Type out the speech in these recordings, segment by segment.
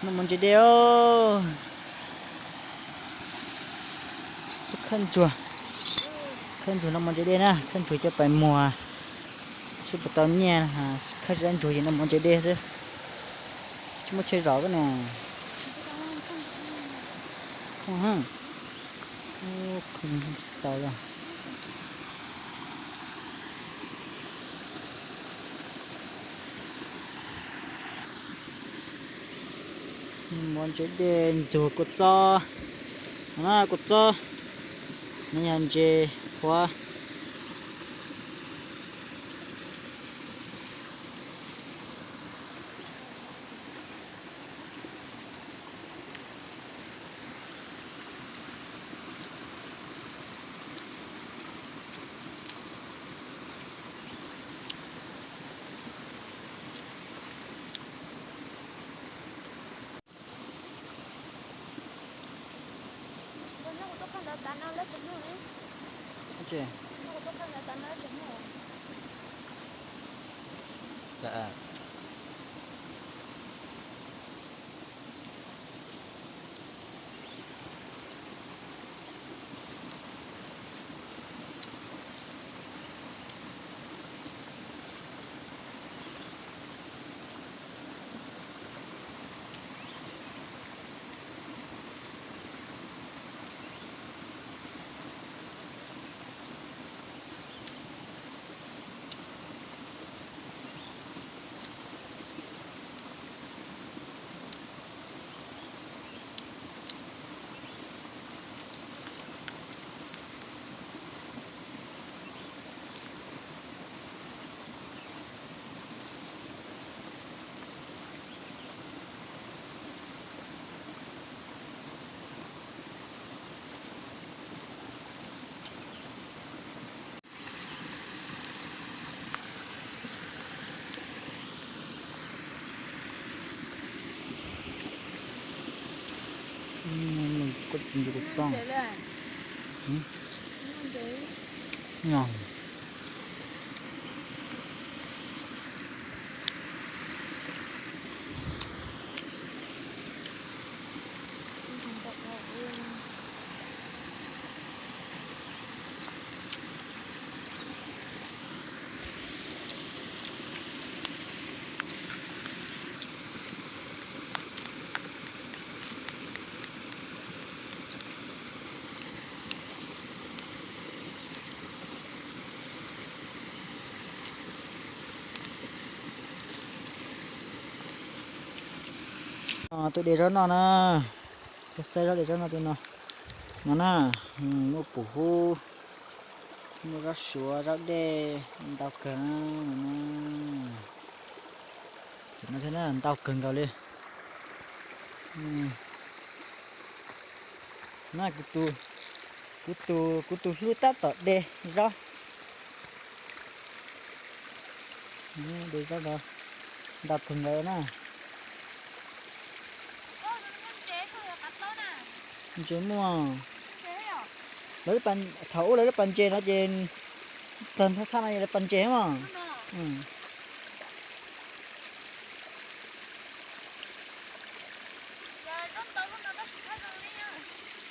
Noj mov ntses dej os. Khawb ntsuag, khawb ntsuag noj mov ntses dej na, khawb ntsuag coj pais muag. Sib puas tau nyiaj, khawb tsis tau ntsuag ces noj mov ntses dej xwb. Tsis muaj chaw zom koj ne. Tau. Mov ntses dej ntxuag kua txob, kua txob, no yog ntses qhuav. Tus de zaub no na, saib zaub de zaub no tus no, no na, muaj pum hub, muaj zaub suav zaub dej ntau kawg no na. Ntau kawg nkaus li. Na, kuv tus hlub tab tom de zaub. De zaub no ntau kawg nkaus na. Ntses muaj. Lawv, thaum ub lawv lub pas ntses no ces txog thaj no lawv pas ntses mas.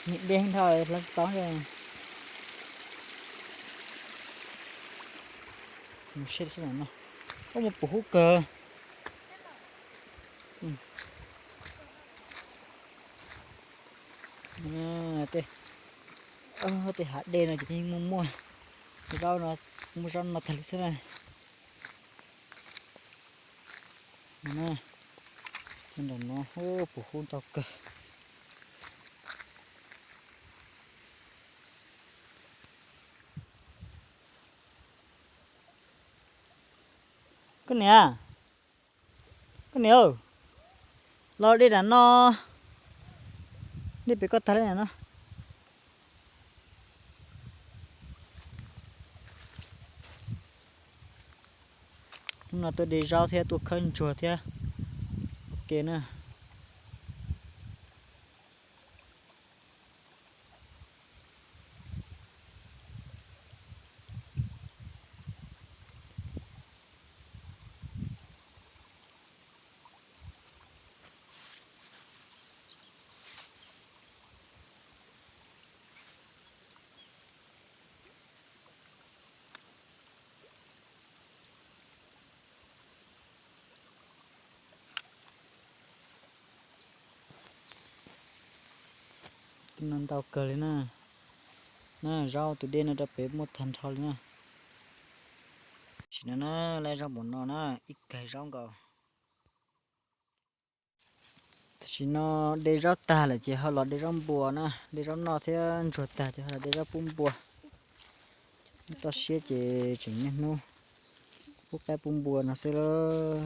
Nim de dhau hlawv tsis tau. Mus saib seb no, ub, muaj pum hub kawg. Tej hav dej no ces yeej muaj muaj zaub no, muaj zaub no tag li xwb na. Nram no pum hub ntau kawg. Koj niam, koj niam, los de nram no, dej pem koj tag li no. Hnub no tuaj de zaub thiab tuaj khawb ntsuag thiab ua ke na. No ntau kawg li na. Na zaub tus dej no rau pem muaj tag nrho li na. Tam sim no na, laj zaub npaum no na, ib kawg zaub nkaus. Tam sim no de zaub tag lawm ces ho los de zaub npua na, de zaub noj thiab ntsuag tag ces ho los de zaub pub npua. Toj siab ces tseem niaj hnub pub qaib pub npua no xwb lauj.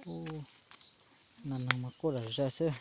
Ub, no no mas quaj zom zaws xwb.